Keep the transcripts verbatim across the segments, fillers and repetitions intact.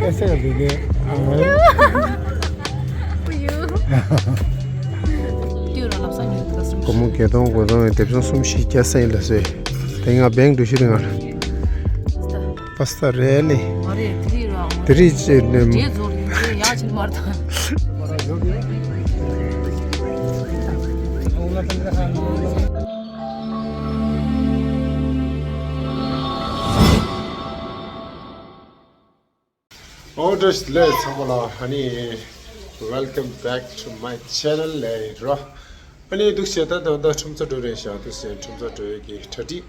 ཨེ་སེ་ཡ་བི་གེ། ཨ། སྐུ་ཡུ། ཏུ་ར་ལབ་ས་ཉུང་དུ་གསུམ། སྒོར་མོ་བརྒྱད་སྟོང་དགུ་སྟོང་ཡི་དེབ་ཆུང་གསུམ་བཞི་བརྒྱ་སེང་ལ་སོས། དེ་ང་བེང་འགྲོ་ཤི་རི་ང་། པ་སྟ་རེ་ལི། མ་རེད། དེ་རིགས་ར། དེ་རིགས་ཅེས་ནས། རྗེས་ཚོར་ཡིན་ཚེ་ཡག་ཕྱིན་མར་དང་། Orders ལས་ཚང་མ་ལ་ཨ་ནི། Welcome back to my channel ལས་རོ། ཨ་ནི་འདུག་བྱས་ད་ད་ད་ཁྲོམ་ཚ་འགྲོ་རེད་ཤག་འདུག་བྱས་ཁྲོམ་ཚ་འགྲོ་ཡས་ཀྱི་གྲ་སྒྲིག་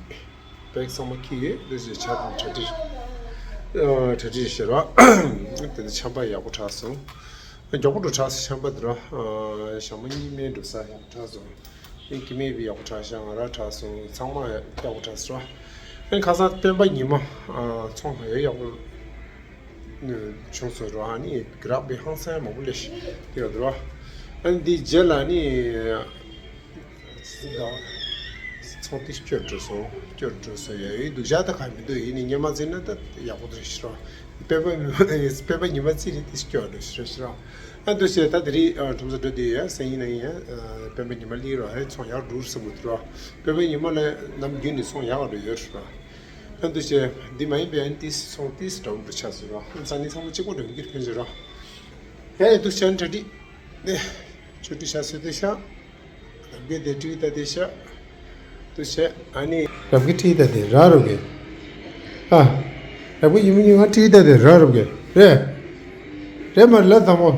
བེག་ཚང་མ་འཁྱེར་ཡོད། འདུག་བྱས་ཆ་དང་གྲ་སྒྲིག་ཨ་གྲ་སྒྲིག་བྱེད་རོགས། དེ་ནི་ཆམ་པ་ཡག་པོ་དྲག་སོང་། མགྱོགས་པོ་འགྲོ་དྲག་སོང་། ཆམ་པ་འདི་རོ། ཞག་མ་གཉིས་མའི་འགྲོ་ས་ཡག་པོ་དྲག་སོང་། ཨེ་ཀི་མེ་བི་ཡག་པོ་དྲག་ཤག་ང་ར་དྲག་སོང་། ཚང་མ་ཡག་པོ་དྲག་སོང་། ཨེ་ཁ་སང་སྤེན་པ་ཉི་མ་ཨ་ཚོང་ཡག་ཡག་པོ་བྱུང་སོང་རོ། ཨ་ནི་གྲ་སྒྲིག་ཧང་སང་མང་པོ་ལས་ཤིག་ཡོད་རོ། ཨ་ནི་འདི་རྗེས་ལ་ནི་ཚོང་དེ་སྐྱོར་འགྲོ་སོང་། སྐྱོར་འགྲོ་སོང་། ཡ་ཡོད་འདུག་བཞག་ད་ག་མི་འདུག་ཡིན་ནི་སྔོན་མ་བརྩིས་ན་ད་ཡག་པོ་འདུག་ཤི་རོ། སྤེན་པ་སྤེན་པ་ཉི་མ་རྩིས་རེད། དེ་སྐྱོར་འགྲོ་ཤི་རོ་ཤི་རོ། ཨ་འདུག་བྱས་ད་དེ་རིང་ཨ་ཁྲོམ་ས་འགྲོ་དུས་ཡ་སེང་ཡིན་ན་ཡིན་ཡ། ཨ་སྤེན་པ་ཉི་མ་སླེབས་རོགས། ཨ་ཚོང་ཡག་འགྲོ་བསམ་གྱི་འདུག་རོགས། སྤེན་པ་ཉི་མ་ལ་ནམ་རྒྱུན་ནས་ཚོང་ཡག་འགྲོ་ཡོད་རོགས། ཨ་འདུག་བྱས་འདི་མ་ཡིན་པའི་ཨ་ནི་ཏིས་ཚོང་ཏིས་འདྲ་པོ་འགྲོ་ཆགས་ཟེར་རོགས། ཨ་ཙང་ནི་ཚང་མ་གཅིག་པོ་འགྲོ་གི་ཕན་ཟེར་རོགས། ཡ་ཡ་འདུག་བྱས་ཨ་ནི་གྲ་སྒྲིག་ནས་ཆུ་ཏི་ཤ་སོད་དེ་ཤ། རབ་རྒྱས་དེ་བྲིས་ད་དེ་ཤ། དུ་བྱས་ཨ་ནི། རབ་རྒྱས་བྲིས་ད་དེ་ར་རབ་རྒྱས། ཨ། རབ་རྒྱས་ཡིན་མི་ཉུང་ང་བྲིས་ད་དེ་ར་རབ་རྒྱས་རེད། རེད་མ་རེད་ལབ་དང་པོ།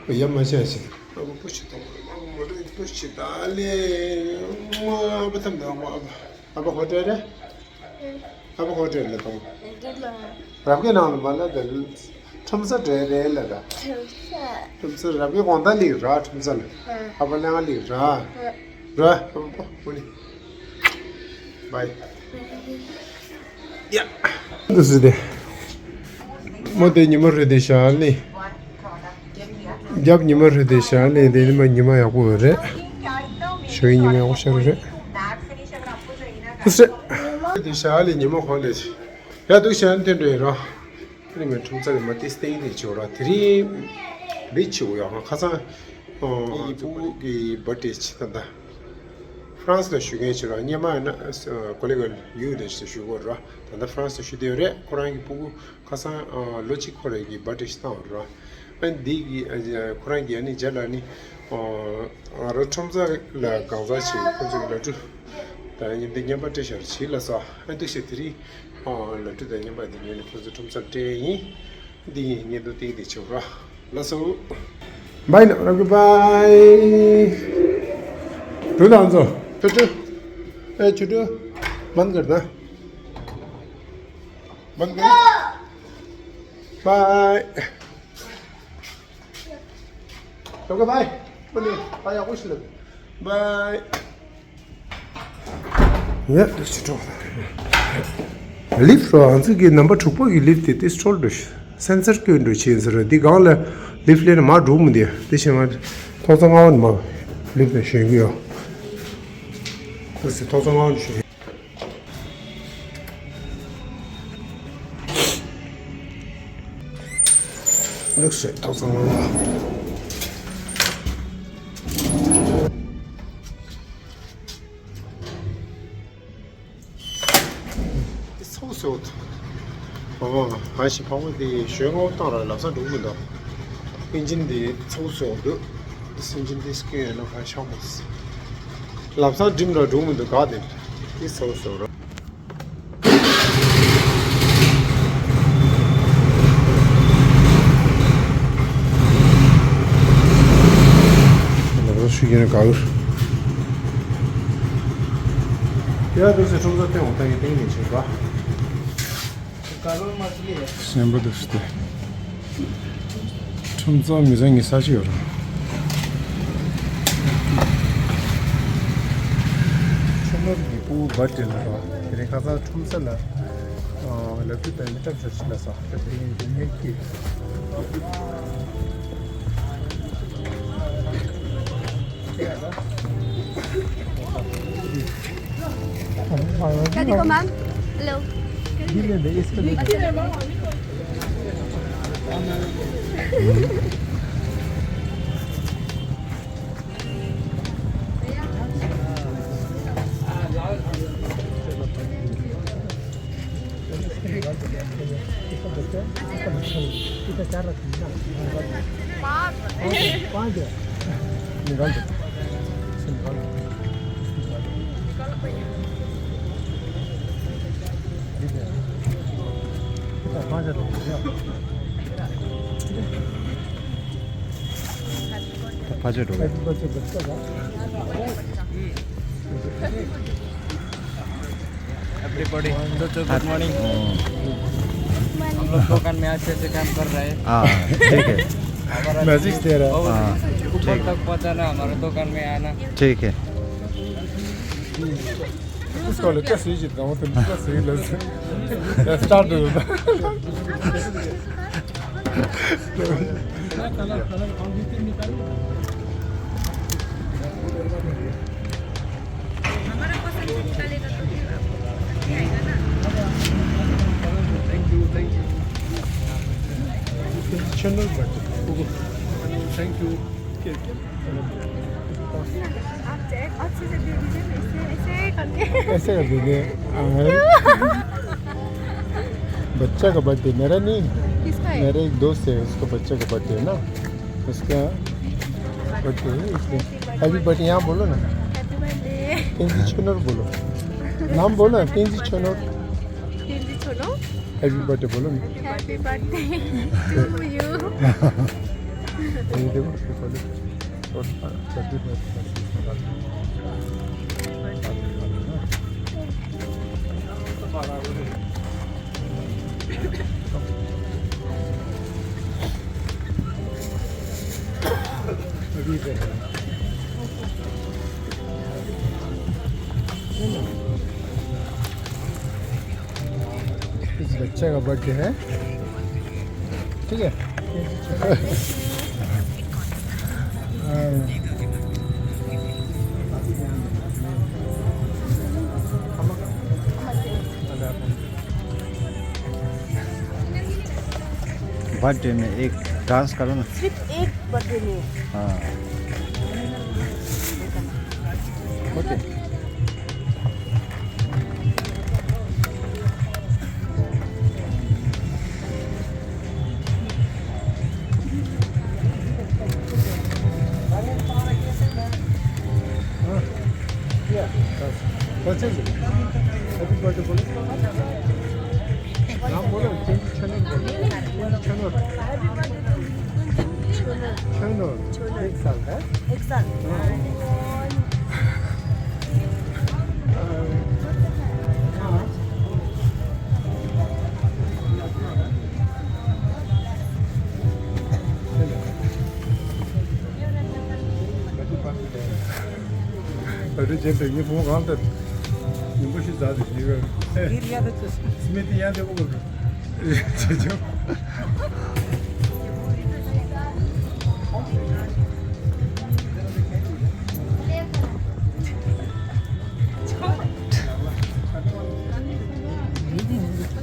ཁོ་ཡ་མ་བྱས་ཤིག་ཨ་ཁུ་པུ་ཤི་དང་པོ་མ་མོ་རེ་པུ་ཤི་ད་ལེ། ཨ་པ་ཐམ་དང་པོ་ཨ་པ་ཨ་པ་ཧོ་ཏེ་རེད། ཨ་པ་ཧོ་ཏེ་ལ་དང་། རབ་རྒྱས་ནང་ལ་མ་ལ་དེ། ཁྲོམ་ས་འདྲ་རེད་ལ་ར། ཁྲོམ་ས། ཁྲོམ་ས་རབ་རྒྱས་དགོང་དག་ལིག་ར་ཁྲོམ་ས་ལ། ཨ་པ་ལ་ང་ལིག་ར། ར། ཨ་པ་པོ་ནི། བའི། ཡ། འདི་སི་དེ། མོ་དེ་ཉི་མ་རེད་དེ་ཤ་ལི། རྒྱབ་ཉི་མ་རེད་དེ་ཤ་ལི་དེ་ཉི་མ་ཉི་མ་ཡག་པོ་རེད། ཞོགས་ཉི་མ་ཡག་པོ་ཤར་རེད། འདི་སི། དེ་ཤ་ལི་ཉི་མ་གོ་ལེ། ཡ་འདུག་བྱས་ཨ་ནི་དེ་འདྲ་ཡིན་རོགས། ཨ་ནི་ངས་ཁྲོམ་ས་ལ་མ་ཏིས་སྟེང་དེ་བྱེད་རོགས། དེ་རིང་འདི་བྱེད་དགོས་ཡོད། ཁ་སང་ངའི་ཕྲུ་གུ་གི་བར་ཐི་ཌེ་བྱེད་ད་ལྟ་ཧྥ་རན་སི་ལ་བཞུགས་མཁན་བྱེད་རོགས། སྔོན་མ་ཡིན་ན་ཀོ་ལི་གལ་ཡུ་དེ་བཞུགས་དགོས་རོགས། ད་ལྟ་ཧྥ་རན་སི་ལ་བཞུགས་བསྡད་ཡོད་རེད། ཁོ་རང་གི་ཕྲུ་གུ་ཁ་སང་ལོ་གཅིག་འཁོར་རེ་གི་བར་ཐི་ཌེ་བཏང་བ་རེད། ཨ་ནི་འདི་གི་ཨ་ཁོ་རང་གི་ཨ་ནི་རྗེས་ལ་ནི་ང་རང་ཁྲོམ་ས་ལ་གང་ཟག་ཅིག་ཁོ་ཚོ་གི་ལ་ཕྲུ་ད་ཉིན་འདི་བརྙན་པར་སྤྲད་བཞག་བྱིས་ལ་སོ། ཨ་འདུག་བྱས་དེ་རིང་ལ་ཕྲུ་དང་བརྙན་པར་འདི་ཉོས་ནས་ཁོ་ཚོ་ཁྲོམ་སར་སྤྲད་ཡིན། འདི་ཡིན་བརྙན་ཐུང་སྟེང་འདི་བྱེད་རོགས། ལགས་སོ། བའི་ན་རབ་གི་བའི། འགྲོ་དང་ཚོ། ཕེ་ཕྲུ། ཨེ་ཆུ་ཕྲུ། མན་གར་ན། མན་གར། བའི། རབ་གི་བའི། ཨ་ནི་ད་ཡག་པོ་ཞིག་ལབ། བའི། ཡ་དེ་ཅི་འགྲོ། ལིཕ་རོ། ང་ཚོ་གི་རྣམ་པ་དྲུག་པ་གི་ལིཕ་དེ་ཏིས་ཁྲོལ་འགྲོ། སེན་སར་བཀོད་འགྲོ་བྱས་ཟེར་རོ། འདི་སྒང་ལ་ལིཕ་ལེན་མ་འགྲོ་མི་འདི་དེ་བྱས་ང་ཐོག་ཚ་ང་བ་ནི་མ་ལིཕ་ལ་ཞོན་གི་ཡོད། དེ་སི་ཐོག་ཚ་ང་བ་ནི་ཞོན། ལུགས་སྲོལ་ཐོག་ཚང་ལ། ཚོགས་སུ། ཨོ། ཨ་ཤི་ཕ་མ་དེ་ཞོན་ངོ་བཏང་ར་ལབ་ས་འགྲོ་མི་འདུག་ཨིན་ཇིན་དེ་ཚོགས་སུ་འདུག་ཨིན་ཇིན་དེ་སྐྱོན་ཡོད་ན་ཕར་ཤོག་མོ། ལམ་སང་འགྲིམ་ར་འགྲོ་མི་འདུག་ག་དེ་དེ་སོ་སོ་ར། ལགས་སོ་ཞུ་གི་ཡིན། ག་ཡ་དུ་སེ་ཁྲོམ་ས་སྟེང་འོང་ད་ཡི་སྟེང་ནས་བྱེད་པ། སེམས་པ་འདུག་སྟེ། ཁྲོམ་ཚང་མི་ཚང་གི་ས་ཆ་ཡོད་རེད། ཁྲོམ་ར་གི་སྤུ་བ་དྲིལ་ར། དེ་རིང་ཁ་སང་ཁྲོམ་ས་ལ་ལབ་ཀྱི་ད་ཡིན་སྐྲབ་ཞོར་ཕྱིན་ལ་ས་ད་དེ་རིང་ཡིན་ངེས་ཀྱི། Hello. ཕ་ཆོས་འགྲོ་གི། Everybody, तो good morning. हम लोग दुकान में अच्छे से काम कर रहे हैं। हाँ, ठीक है। हमारा मैजिक दे रहा है। बहुत हाँ, ऊपर ठीक। तक पहुंचाना हमारे दुकान में आना। ठीक है। उसको ले, कैसे ये जितना वो तो कैसे ये ले। स्टार्ट हो जाता। हमारा पसंद से निकालेगा तो फिर आपको पसंद नहीं आएगा ना। Thank you, thank you. Channel button. Thank you. आप अच्छे से दे दीजिए, ऐसे, ऐसे करके। ऐसे कर देंगे। हाँ। बच्चा का बर्थडे, मेरा नहीं। किसका है? मेरे एक दोस्त है, उसका बच्चा का बर्थडे है ना, उसका बर्थडे है, इसलिए। हैप्पी बर्थडे यहाँ बोलो ना। Happy birthday. तेंजी छुनर बोलो। नाम बोलो ना, तेंजी छुनर। तेंजी छुनर। हैप्पी बर्थडे बोलो ना। Happy birthday to you. ये देखो, ये बोलो। इस बच्चे का बर्थडे है, ठीक है। बर्थडे में एक डांस करो ना। सिर्फ एक बर्थडे में। हाँ। ओके। बच्चे जी, हैप्पी बर्थडे बोलो। नाम बोलो, तेंजी छुनर बोलो। तेंजी छुनर। छुनर। छुनर। एक साल का है? एक साल। हाँ। ཨ་རི་ཅན་དེ་ངའི་བུ་མོ་གང་ལྟར་ཉིན་པོ་ཞིག་ཟ་དེ་ཞིག་རེད། འདིར་ཡ་དེ་ཚོ་སྨི་དེ་ཡ་དེ་ཨོ་གི་ཅེ་ཅེ།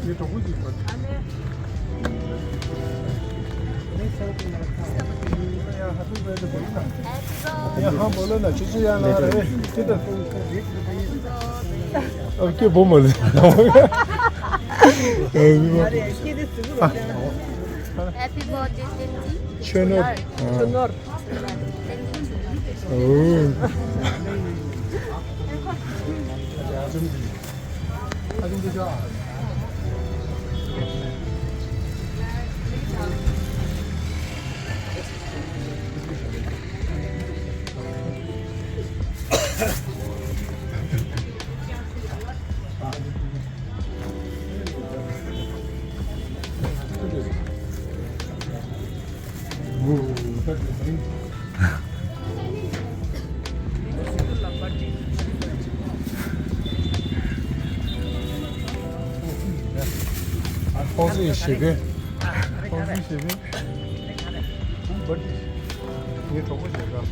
ངའི་གྲོགས་པོ་ཅིག་ཡོད། Happy birthday, Tenji. Chonor. Chonor. Tenji Chonor. Oh. ཁོང་ཚོས་ཞེ་པོ། ཁོང་ཚོས་ཞེ་པོ། ངའི་གྲོགས་པོ་ཞེ་དྲག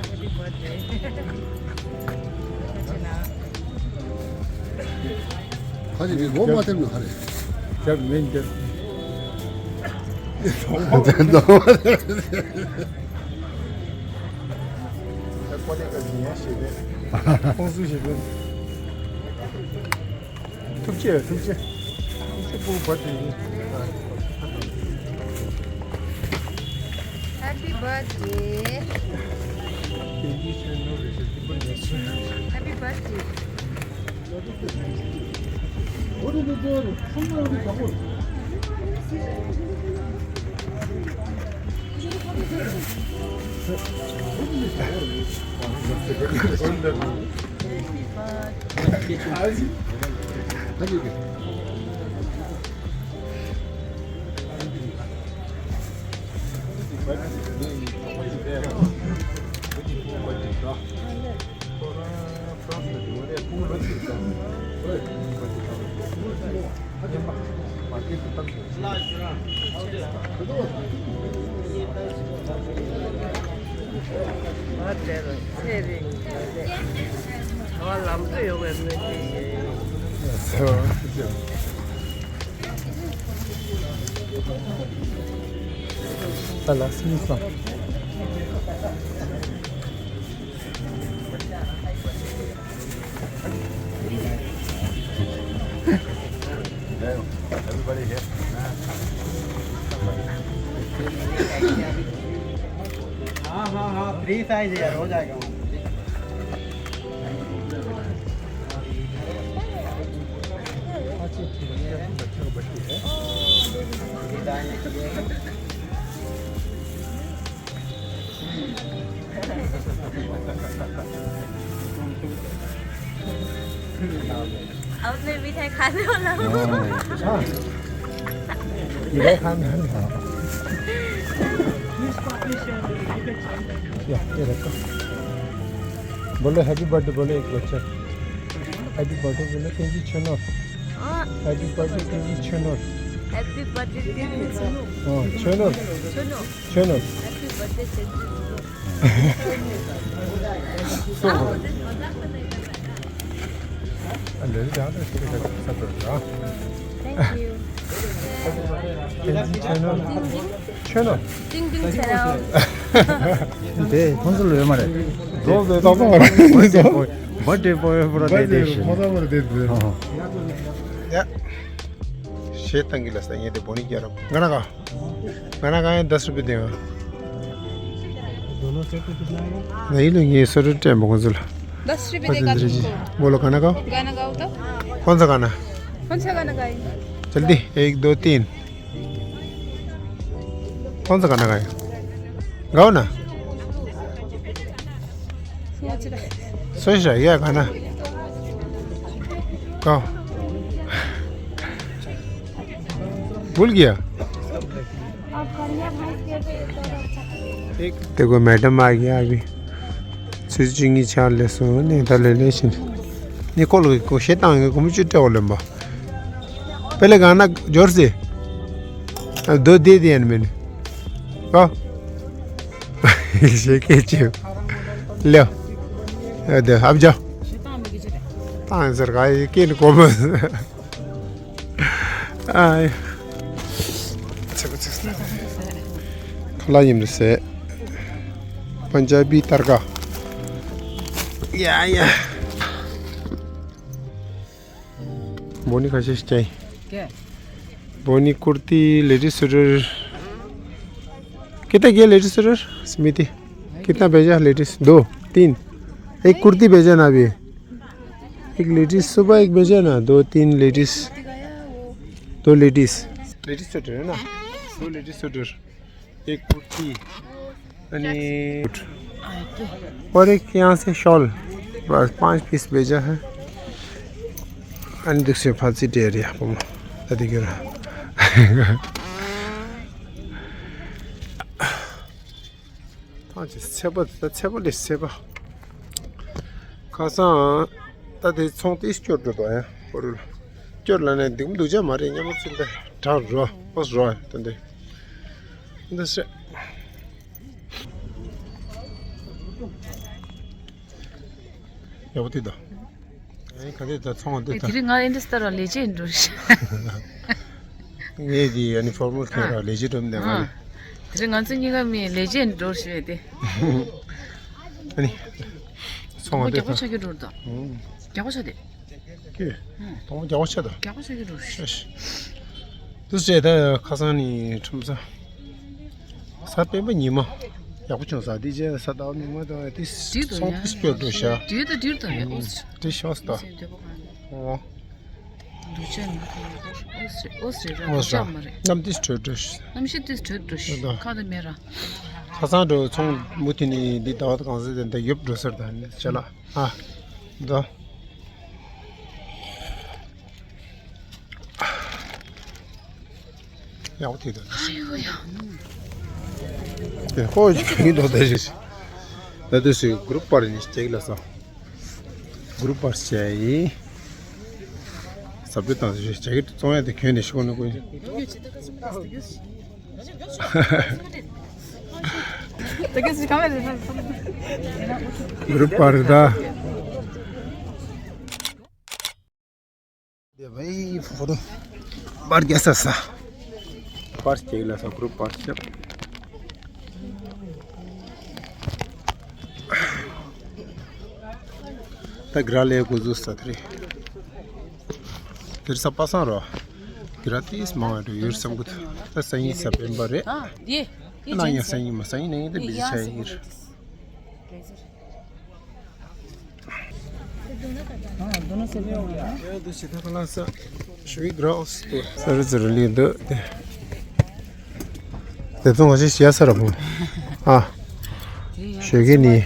Happy birthday. ཁ་ཅིག་གིས་སྒོ་མ་ཐེབས་ན་ཧ་རེད། རྒྱབ་མིན་རྒྱབ། ཀོ་ལེ་ཀ་ཉན་ཞེས་པས། ཁོང་ཚོས་ཞེས་པས། ཐུགས་རྗེ་ཐུགས་རྗེ། ཐུགས་རྗེ་ཕྲུ་གུ་བར་དུ་ཡིན། Happy birthday. Happy birthday. ད་ལ་སིང་སོང་། Everybody here. हाँ, हाँ, हाँ, फ्री साइज है, रोज आएगा वहाँ। अब मैं मिठाई खाने वाला हूँ। हाँ। मिठाई खाने वाला हूँ। या, ये रखो। बोलो, हैप्पी बर्थडे बोलो एक बार। हैप्पी बर्थडे बोलो, तेजी छनो। हाँ। हैप्पी बर्थडे, तेजी छनो। हैप्पी बर्थडे, तेजी छनो। हाँ, छनो। छनो। छनो। Happy birthday, तेजी छनो। Thank you. ཏིང་ཏིང་ཆེ་ནོ། ཏིང་ཏིང་ཆེ་ནོ། ཏིང་ཏིང་ཆེ་ནོ། དེ་ཁོང་ཚོ་ལོས་མ་རེད། རྫོགས་ཟེར་ཏག་ཏག་མ་རེད། Birthday boy for the day. ཁོང་ཚོ་མ་རེད་དེ། ཡ། ཞེས་བཏང་གི་ལ་ས་ངས་དེ་བོ་ནི་རྒྱལ་རབས་ང་ན་ག་ང་ན་ག་ཡང་दस रुपये देगा। दोनों सेट पे कितना आएगा? नहीं लेंगे, सौ रुपये टाइम को चला। दस रुपये देगा तुमको। बोलो गाना गाओ। गाना गाओ तो। कौन सा गाना? कौन सा गाना गाएंगे? जल्दी, एक, दो, तीन। कौन सा गाना गाएगा? गाओ ना। सोच रहा है। सोच रहा है क्या गाना? गाओ। भूल गया। देखो मैडम आ गया अभी। सुजुकी चाल ले सो ने तले ले शिन। ने कॉल को शेतांग को मुझे टोल लंबा। पहले गाना जोर से। अब दो दे दिया मैंने। हाँ। ये कैसे? ले। अब जाओ। तांग सरकार ये किन को बस। ཨ། ཁ་ལག་ཡིན་པ་ཟེར། པན་ཇ་བི་ཏར་ཀ། ཡ་ཡ། བོ་ནི་ཁ་ཤས་ཤིག་ཅན། བོ་ནི་ཀུར་ཏི་ལེ་ཌིས་སུ་ཊར། कितना क्या लेडीज सूट? स्मृति। कितना भेजा लेडीज? दो, तीन। एक कुर्ती भेजा ना अभी। एक लेडीज सुबह एक भेजा ना, दो तीन लेडीज, दो लेडीज। लेडीज स्वेटर है ना, दो लेडीज स्वेटर, एक कुर्ती, अनि और एक यहाँ से शॉल। बस पाँच पीस भेजा है। अनि देख्छु फाल्सी डेरिया पोमा। दादी गिरा। ཐང་ཆེ་ཚད་པ་ད་ཚད་པ་ལས་ཚད་པ། ཁ་སང་ད་དེ་ཚོང་དེ་སྐྱོར་འགྲོ་དོ་ཡང་པོ་རུ་ལ་སྐྱོར་ལ་ནས་འདུག་མི་འདུག་ཅག་མ་རེད་སྙམ་པ་ཚིག་འདི་དྲག་རོ་ཨོས་རོ་ཡ་ད་འདི་འདི་སེ། ཡག་པོ་དེ་ད། ཨེ་ག་དེ་ད་ཚོང་དེ་ད། དེ་རིང་ང་ཨེ་འདྲ་སྟར་བ་ལས་ཅི་ཡིན་འགྲོ་ཤག་ངས་དེ་ཨ་ནི་ཕོར་མལ་ཁྱེར་ར་ལས་བྱེད་འགྲོ་མི་འདུག་ཨ། ང་ནི། དེ་རིང་ང་ཚོ་གཉིས་ཀ་མི་ལས་བྱེད་འགྲོ་ཞུ་ཡས་དེ། ཨ་ནི། ཚོང་བ་དེ་རྒྱག་པོ་ད། ཆགས་ཀྱི་འགྲོ་ད། ཨུམ། རྒྱག་པོ་ཆགས་དེ། ཀྱེ། ཨུམ། ཚོང་བ་རྒྱག་པོ་ཆགས་ད། རྒྱག་པོ་ཆགས་ཀྱི་འགྲོ་ཞུ། ཤ་ཤ། དུ་བྱས་ད་ཁ་སང་ནི་ཁྲོམ་ས། གཟའ་སྤེན་པ་ཉི་མ། ཡག་པོ་བྱུང་ས་དེ་རྗེས་གཟའ་ཟླ་བ་མིག་དམར་དང་དེ། འགྲིག་འདུག་ཚོང་ཡ། ཕིས་སྤྱོད་འགྲོ་ཤག། འགྲིག་ད་འགྲིག་ད་ཡ། ཨོ་སི། འགྲིག་ཤག་ད། ཨོ། འདུག་ཅན་ནི་ཁོ་ཨོ་སི་ཨོ་སི་རེད་ར། ཨོ་སི་ར། ཤག་མ་རེད། གནམ་ཏིས་དྲོད་དྲོད། གནམ་གཤིས་ཏིས་དྲོད་དྲོད། ཤག་ད། ཁ་ད་མེད་ར། ཁ་སང་འགྲོ་ཚོང་མུ་མཐུད་ནི་འདི་ཟླ་བ་གང་ཟེར་དེ་འདྲ་ཡོབ་འགྲོ་སར་ད་ནི་ཅ་ལག་ཨ། ད། ཡག་པོ་དེ་འདུག། ཨ་ཡོ་ཡ། དེ་ཧོ་ཅིག་གིན་འདུག་ད་ཞིག། ད་དུས་སུ་གུ་རུབ་པར་ནི་ཅེག་ལ་སོང་། གུ་རུབ་པར་བྱས་ཡིན། ཟབ་ཏུ་བཏང་ཞིག་ཅེག་གི་བཙོང་ཡ་དེ་གྱོན་ནས་ཤོག་ནི་ཀུན། གུ་རུབ་པར་ད། དེ་བའི་ཕོ་རུ། པར་རྒྱ་ས་ས། པར་སྐྱེག་ལ་ས་གུ་རུ་པར་ཤབ། ད་གྲ་ལས་གོ་ཟུ་ས་ཐ་རེ། དེར་ས་པ་སང་རོ། གྲ་ཏིས་མང་བ་རུ་ཡུར་སམ་གུ་ཐ། ད་སང་ཉིན་ས་པེན་པ་རེད། ཨ། ཡེ། ཡེ་ན་ཡང་སང་ཉིན་མ་སང་ཉིན་ནས་ཡིན་ད་བི་ཟི་ཆ་ཡིན་ཡིར། ཞུ་བའི་གྲོགས་སུ་ས་རུ་ཙི་རུ་ལི་འདུག་སྟེ། དེ་ཚོ་ང་ཞིག་ཞེ་ས་ར་བུ། ཨ། ཞོགས་ཀས་ནི།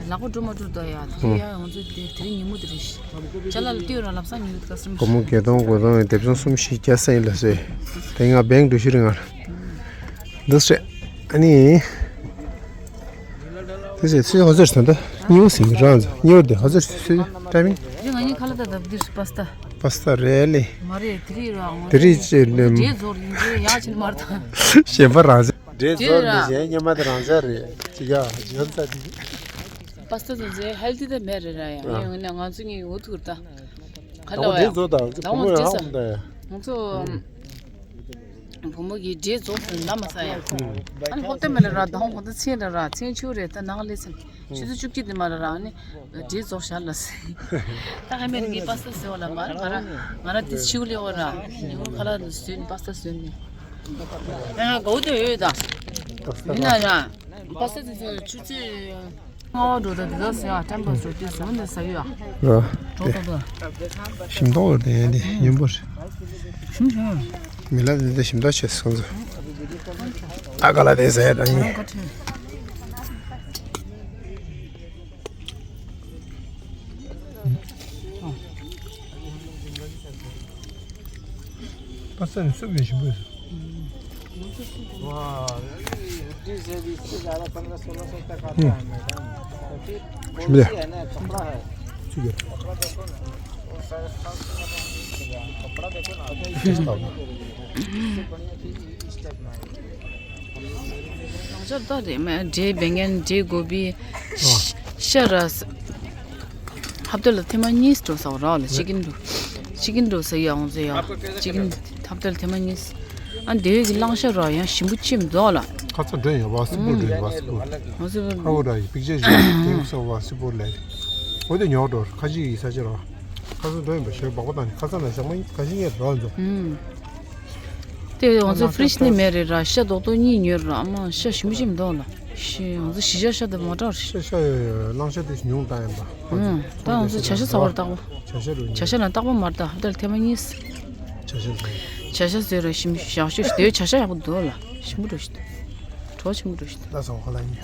ལག་པ་འགྲོ་མ་འགྲོ་ད་ཡ། དེ་ཡ་ང་ཚོ་དེ་དེ་རིང་ཉིན་མོ་དེ་རེད། ཅ་ལག་ལ་ལྟོས་ར་ལབ་ས་ཉིན་ག་སུམ། སྒོར་མོ་བརྒྱད་སྟོང་དགུ་སྟོང་ཡི་དེབ་ཆུང་གསུམ་བཞི་བརྒྱ་ས་ཡིན་ལ་ཟེར། དེ་ང་བེང་འགྲོ་ཤི་རི་ང་། འདི་སྲེ། ཨ་ནི། དེ་ཚེ་ཚེ་ཧོ་ཟེར་སོང་ད། གཉིས་པ་ཟིན་རང་ཚོ་གཉིས་པ་དེ་ཧོ་ཟེར་སོང་ད་ཊའི་མིང་། རེ་ང་གཉིས་ཁ་ལ་ད་ད་འདིར་པ་སི་ཏ། པ་སི་ཏ་རེད་ལེ། མ་རེད་དེ་རིགས་རང་། དེ་རིགས་ཅེ་ནེམ། འདྲེ་ཛོར་ཡིན་ཅེ་ཡག་ཆེན་མར་ད། གཞན་པ་རང་ཚོ། འདྲེ་ཛོར་འདི་གཞན་སྙེ་མ་དེ་རང་ཚོ་རེད་ཅི་ཡ་ཡོད་ས་དེ། པ་སི་ཏ་ཚོ་ཚེ་ཧེལ་ཐི་ད་མེད་རེད་ར་ཡ། ཡང་ན་ང་ཚོ་གཉིས་འུ་ཐུར་ད། ཁ་ད་ལ་བ་འདྲེ་ཡ། ཛོར་ད་ད་བུ་མོ་ཡང་འདྲེ་ས་ཧོང་ད་ཡ། ང་ཚོ། བུ་མོ་གིས་འདྲེ་རྫོགས་ཟིན་ལ་མ་ས་ཡ། ཨ་ནི་ཧོབ་ཏེ་མེ་ལ་ར་དང་ཧོ་ཏེ་ཚན་ར་ར་ཚན་ཆུ་རེ་ད་ནང་ལེ་ཚན། ཆུ་ཚོད་བཅུ་གཅིག་དེ་མ་ར་ར་ཨ་ནི་འདྲེ་རྫོགས་ཤར་ལ་སེ། ད་ཧ་མེ་རི་གི་པ་སི་ཏ་སེ་བ་ལ་མ་ར་ང་ར་ང་ར་དེ་ཆིའུ་ལེ་བ་ར་ཉི་ཧོང་ཁ་ལ་དུ་སུན་པ་སི་ཏ་སུན་ནི། ཨ་གོ་དེ་ཡོད་ད། མི་ན་ར་པ་སི་ཏ་དེ་ཆུ་ཚོད། ང་འགྲོ་ད་འདི་ལ་ཟེར་ཡ་ཊེམ་པོ་སུ་དེ་ཟོན་ནས་ཟ་ཡོད་ཡ། ར། འགྲོ་ད་ད། ཞིམ་མདོག་ལ་དེ་ཡན་དེ་ཉན་པོ་རེད། ཞིམ་ཞིམ། མི་ལ་དེ་དེ་ཞིམ་མདོག་བྱས་སོང་ཚོ། ད་ག་ལ་དེ་ཟ་ཡ་ད་ཡིན། པ་སེ་ནི་སུབ་ཡོད་ཞིམ་པོ་ཡོད། वाह, ये इडली से भी इससे ज़्यादा पन्द्रह सोलह सौ तक आता है, मैडम। तो फिर कौन सी है ना, कपड़ा है। ठीक है। कपड़ा देखो ना, वो साढ़े सात सौ का कपड़ा देखो ना। इससे बढ़िया चीज़ इस टाइप में है। ང་ཚོར་ལྟ་རེད་མ། འབྲས་བེང་གན། འབྲས་གོ་བི། ཤ་ར། ཧབ་ཏེ་ལ་ཐེངས་མ་གཉིས་འགྲོ་ས་ར་ལ་ཅི་ཀིན་འགྲོ། ཅི་ཀིན་འགྲོ་ས་ཡ་ང་ཚོ་ཡ། ཅི་ཀིན་ཧབ་ཏེ་ལ་ཐེངས་མ་གཉིས། ཨ་འདི་བས་ཀྱི་གླང་ཤ་ར་ཡང་ཞིམ་པོ་ཅིམ་འདུག་ལ། ཁ་ཚ་འདྲ་ཡོད་པ་སི་པོ་འདྲ་ཡོད་པ་སི་པོ། ང་ཚོ་ཁ་བོ་འདྲ་ཡི་པིག་ཅེ་ཞིག་ཐེངས་སོ་བ་སི་པོ་ལས། འོ་དེ་ཉོག་འགྲོ་ཁ་ཅིག་ཡི་ས་ཆ་ར། ཁ་ཚ་འདྲ་ཡོད་པ་ཞོད་སྦག་པ་དང་ནི་ཁ་ཚ་ན་ཞག་མ་ཡི་ཁ་ཅིག་ངས་ར་འཛོ། དེ་ང་ཚོ་ཧྥི་རིཇ་ནས་མེད་རེད་ར། ཤ་རྡོག་རྡོག་གཉིས་ཉོས་ར། ཨ་མ་ཤ་ཞིམ་པོ་ཞིམ་འདུག་ལ། ཤི་ང་ཚོ་གཞིས་ཆགས་ཤ་དེ་མ་དྲག་རེད། ཤ་ཤ་ཡོད་ཡོད་གླང་ཤ་དེ་ཉུང་བཏང་ཡིན་པ། ཨུམ། ད་ང་ཚོ་བྱ་ཤ་ཟ་བར་བཏགས་པ། བྱ་ཤ་རུ་བྱ་ཤ་ན་བཏགས་པ་མ་རེད་ད། ཧབ་ཏེ་ལ་ཐེངས་མ་གཉིས། བྱ་ཤ་ཟ། བྱ་ཤ་ཟོས་ར་ཞིམ་ཞག་ཤོས་ཤིག་དེ་བྱ་ཤ་ཡག་པོ་འདུག་ལ། ཞིམ་པོ་འགྲོ་ཤི་འདུག་གྲོགས་ཆེན་པོ་འགྲོ་ཤི་འདུག་ད་སོང་ཁ་ལ་ཡིན།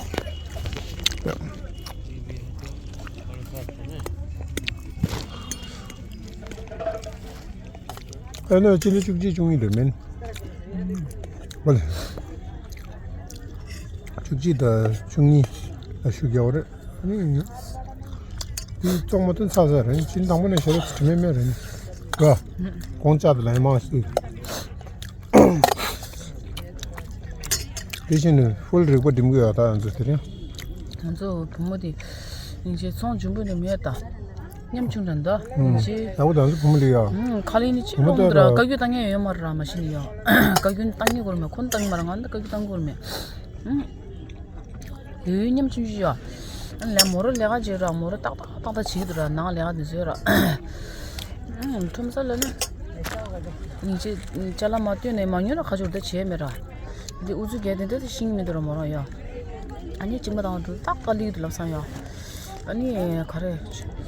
ཨ་ནི་སྤྱི་ལེ་བཅུ་གཅིག་བཅུ་གཉིས་འགྲོ་མིན། ཨོ་ལེ། བཅུ་གཅིག་དང་བཅུ་གཉིས་ལ་ཤུགས་རྒྱག་པ་རེད། ཨ་ནི། དེ་བཙོང་མ་ཐོན་ཚར་ཚར་རེད། སྤྱི་ལེ་དང་པོ་ནས་ཞེ་དྲག་དྲི་མེད་མེད་རེད། ར། གོང་ལྕགས་དང་ལན་མང་ཞིག་དེ་བཞིན་ནི་ཧྥུལ་རིག་པ་འགྲིམ་གི་ཡོད་ད་ང་ཚོ་དེ་རིང་། ང་ཚོ་བུ་མོ་དེ་སྙིང་རྗེ་ཚོང་འཇོན་པོ་ནི་མེད་ད། ཉམ་ཆུང་འདྲ་འདུག་ཨུམ། ཅི། ཡག་པོ་དང་ཚོ་བུ་མོ་ལི་ཡ། ཨུམ། ཁ་ལིན་ནི་ཅི་བུ་མོ་ལོང་འདུག་ར། ལྟ་བཀའ་བཀྱོན་བཏང་ཡས་ཡོད་མ་རེད་ར། མ་གཞི་ནས་ཡ། བཀའ་བཀྱོན་བཏང་ཡས་གོ་ར་མེད། ཁོ་ནི་བཏང་གི་མ་རེད། ང་ནི་བཀའ་བཀྱོན་བཏང་གི་གོ་ར་མེད། ཨུམ། ཡོད་ཉམ་ཆུང་ཅི་ཡ། ཨ་ལས་མོ་ར་ལས་ཀ་བྱེད་ར། མོ་ར་ཏག་ཏག་ཏག་ཏག་བྱེད་འདུག་ར། ནང་ལས་ཀ་འདི་བཟོས་ར། ཨུམ། ཁྲོམ་ས་ལ་ནི། ཉིན་ཅིག་ཅ་ལག་མ་བཏོན་ནས་མ་ཉོས་ན་ཁ་ཕྱོགས་འདི་བྱས་མེད་ར། འདི་ཨུ་ཚུགས་རྒྱག་དེ་འདྲ་དེ་ཤེས་ཀྱི་མི་འདུག་ར་མོ་རང་ཡ། ཨ་ནི་གཅིག་མ་བཏང་དུས་ཏག་ཏག་སླེབས་འདུག་ལབ་སོང་ཡ། ཨ་ནི་ག་རེ།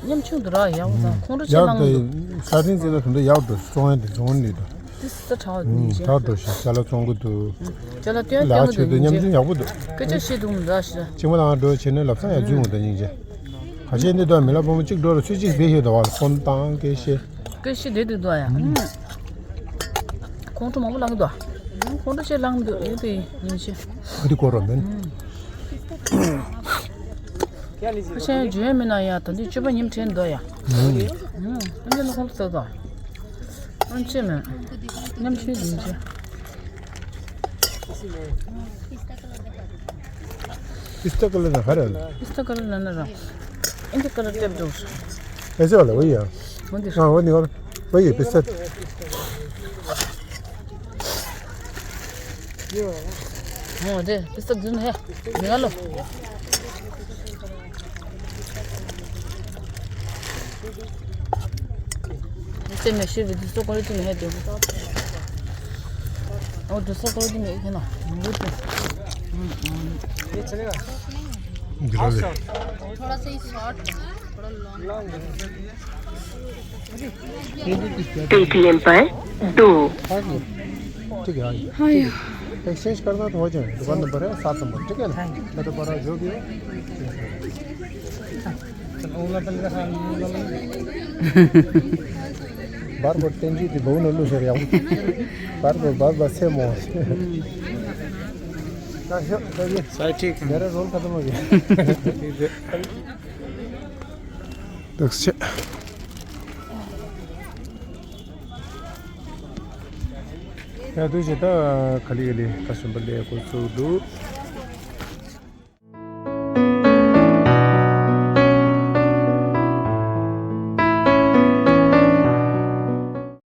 ཉམ་ཆུང་འདུག་ར་ཡ། འོ་ཙང་ཁོང་ཁྲོ་ཆེ་ཡག་ལངས་འདུག་འདུག་ས་ཐེངས་ཙམ་ལ་དོན་དུ་ཡག་འདུག་བཙོང་ཡ་དེ་བཙོང་ནི་འདུག་དེ་ས་དྲག་འདུག་ཡིན་ཅེ། ད་འགྲོ་ཞིག་ཅ་ལག་བཙོང་གི་འདུག་ཅ་ལག་སྟོན་ལ་སྟོན་གི་ཆུ་འདུག་དེ་ཡིན་ཉམ་ཅེ། ཆུང་ཡག་པོ་འདུག་སྐད་ཆ་བཤད་འདུག་མི་འདུག་ཞེས། གཅིག་མ་བཏང་འགྲོ་བྱས་ནས་ལབ་སོང་ཡ། རྫུན་འོང་ད་ཡིན་ཅེ། ག་ཤེད་འདི་དོ་མི་ལ་བུ་མོ་གཅིག་འགྲོ་ར་ཚུལ་གཅིག་བེད་ཤེས་དོ་བ་ལ་ཁོང་བཏང་སྐད་ཤེད། སྐད་ཤེད་བདེ་འདུག་དོ་ཡ། ཨུམ། ཁོང་ཁྲོ་མང་པོ་ལངས་འདུག་ཁོང་ཁྲོ་ཆེ་ལངས་འདུག་ཡོད་དེ་ཡིན་ཤེ། ཨ་དེ་སྐོར་རོ་མེན། ཨུམ། ཁ་ཆེན་འཇུ་ཡ་མིན་ན་ཡ། ད་འདི་སྤྱོད་པ་ཉིམ་དྲན་འདུག་ཡ། ཨུམ། ཨུམ། ཨ་འདི་ནི་ཁོང་ཁྲོ་ཟ་འདུག་ཨ་ཆེ་མེན། ཉམ་ཆུང་ཡིན་ཤེ། पिस्ता कलर ना हरा वाला। पिस्ता कलर ना ना रहा। इनके कलर टेप दो। ऐसे वाला वही है। वो दिखा। हाँ, वो निकाल। वही है पिस्ता। हाँ, दे, पिस्ता ग्रीन है। निकालो। इसे मैं शेर दूसरा क्वालिटी में है, देखो। और दूसरा क्वालिटी में एक है ना, वो तो। हम्म, हम्म। ये चलेगा? थोड़ा सा ही शॉर्ट, थोड़ा लॉन्ग। पेटीएम पर दो। ठीक है, हाँ, एक्सचेंज करना तो हो जाए, दुकान नंबर है सात नंबर, ठीक है ना? मैं तो बड़ा जो भी हो। बार बार टेंजी थी बहु नल्लू सर यार। बार बार बार बार से मो। सर ठीक है। मेरा रोल खत्म हो गया। दक्ष। ཡ་དུས་ཅི་ད་ག་ལི་ག་ལི་ཁ་སུམ་པ་ལས་ཁོ་ཚུགས་འདུག